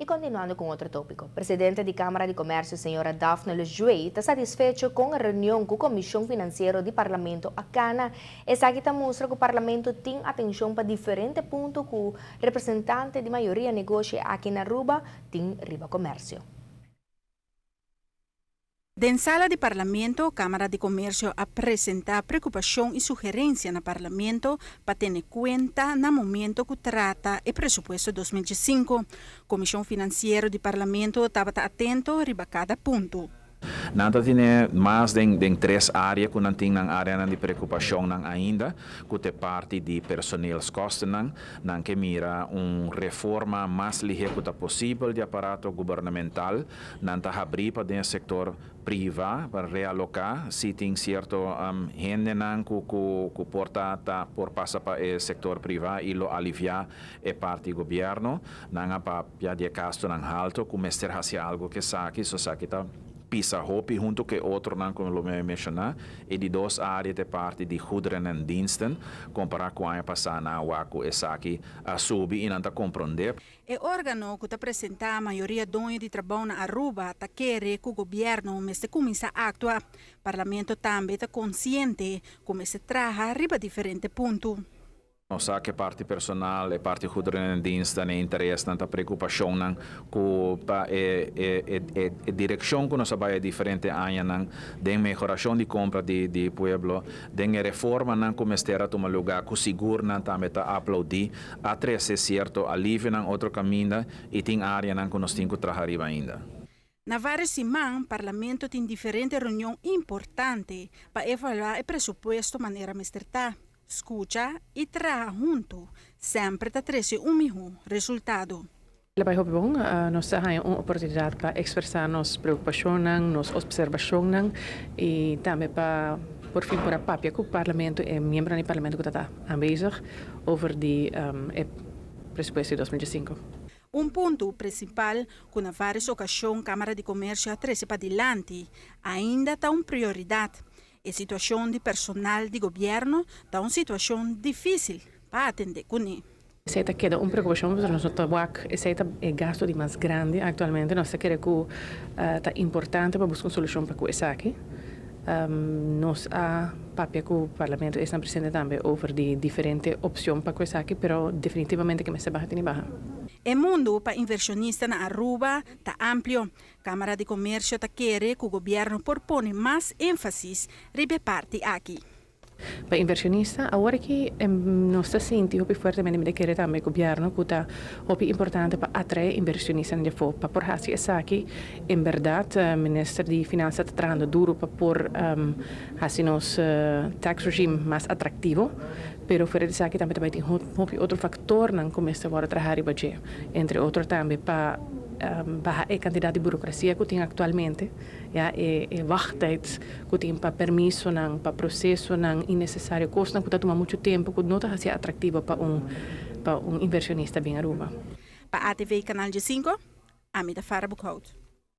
Y continuando cu otro topico, presidente di Camara di Comercio, señora Daphne Lejuez, ta satisfecho cu e reunion cu e Comision Financiero di Parlamento a cana. Esaki ta mustra cu Parlamento tin atencion pa diferente punto cu representante di mayoria negoshi aki na Aruba tin riba comercio. Den sala di Parlamento, Camara di Comercio a presenta preocupacion y sugerencia na Parlamento pa tene cuenta na momento cu trata e presupuesto 2005. Comision Financiero di Parlamento tabata atento riba cada punto. Nan tin mas den tres area cu nan tin area di preocupacion nan ainda, cu ta parti di personeelskosten nan, nan kier mira un reforma mas lihe cu posibel di aparato gubernamental, nan ta habri pa e sector priva pa realoca si tin cierto hende nan cu por ta por pasa pa e sector priva y lo alivia e parti gobierno. Nan a papia di gasto nan halto cu mester haci algo cu esaki, so esaki ta pisa hopi hunto cu otro nan como lo mi menciona. E di dos area ta parti di goederen en diensten, compara cu aña pasa nan a wak cu esaki a subi y nan ta comprende. E organo cu ta representa mayoria doño di trabou na Aruba ta kere cu gobierno mester cuminsa actua. Parlamento tambe ta consciente cu mester traha riba diferente punto. Nos sa cu parti personal e parti goederen en diensten e interes nan ta preocupacion nan cu pa e direccion cu nos a bay diferente aña nan den mehoracion di compra di pueblo, den reforma nan cu mester a tuma luga, cu sigur nan tambe ta aplaudi, a trece cierto alivio nan otro caminda y tin area nan cu nos tin cu traha riba ainda. Na varios siman, Parlamento tin diferente reunion importante pa evalua e presupuesto manera mester ta. Scucha y traha hunto, semper ta trece un miho resultado. Bij hopi bon, nos tin un oportunidad pa expresa nos preocupacion, nos observacion y tambe pa por fin por papia cu Parlamento y miembro di Parlamento cu ta aanwezig over di e presupuesto di 2005. Un punto principal cu na varios ocasion Camara di Comercio a trece padilanti ainda ta un prioridad. E situacion di personal di gobierno ta un situacion dificil pa atende cune. Esey ta keda un preocupacion, mas nos ta wak, esey ta e gasto di mas grandi actualmente, nos ta kere cu ta importante pa busca un solucion pa esaki. Nos a papia cu Parlamento ta presente tambe over di diferente opcion pa esaki, pero definitivamente cu mester baha tin baha. E mundo pa inversionista na Aruba ta amplio. Camara di Comercio ta kere cu gobierno por pone mas enfasis riba e parti aki. Pa inversionista, awor cu nos ta sinti hopi fuertemente di kere tambe gobierno cu ta hopi importante pa atrae inversionista di afo. Pa por haci esaki, en berdad, minister di Finansa ta trahando duro pa por haci nos tax regime mas atractivo, pero fuera di esaki tambe tambe tin hopi otro factor nan cu mester wordo traha riba dje. Entre otro tambe pa baha e cantidad di burocracia cu tin actualmente, ja, e wachttijd cu tin pa permiso nan, pa proceso nan innecesario, cos nan cu ta tuma mucho tempo, cu no ta asina atractivo pa un inversionista bin Aruba. Pa ATV Canal 5, Amida Farah Boekhout.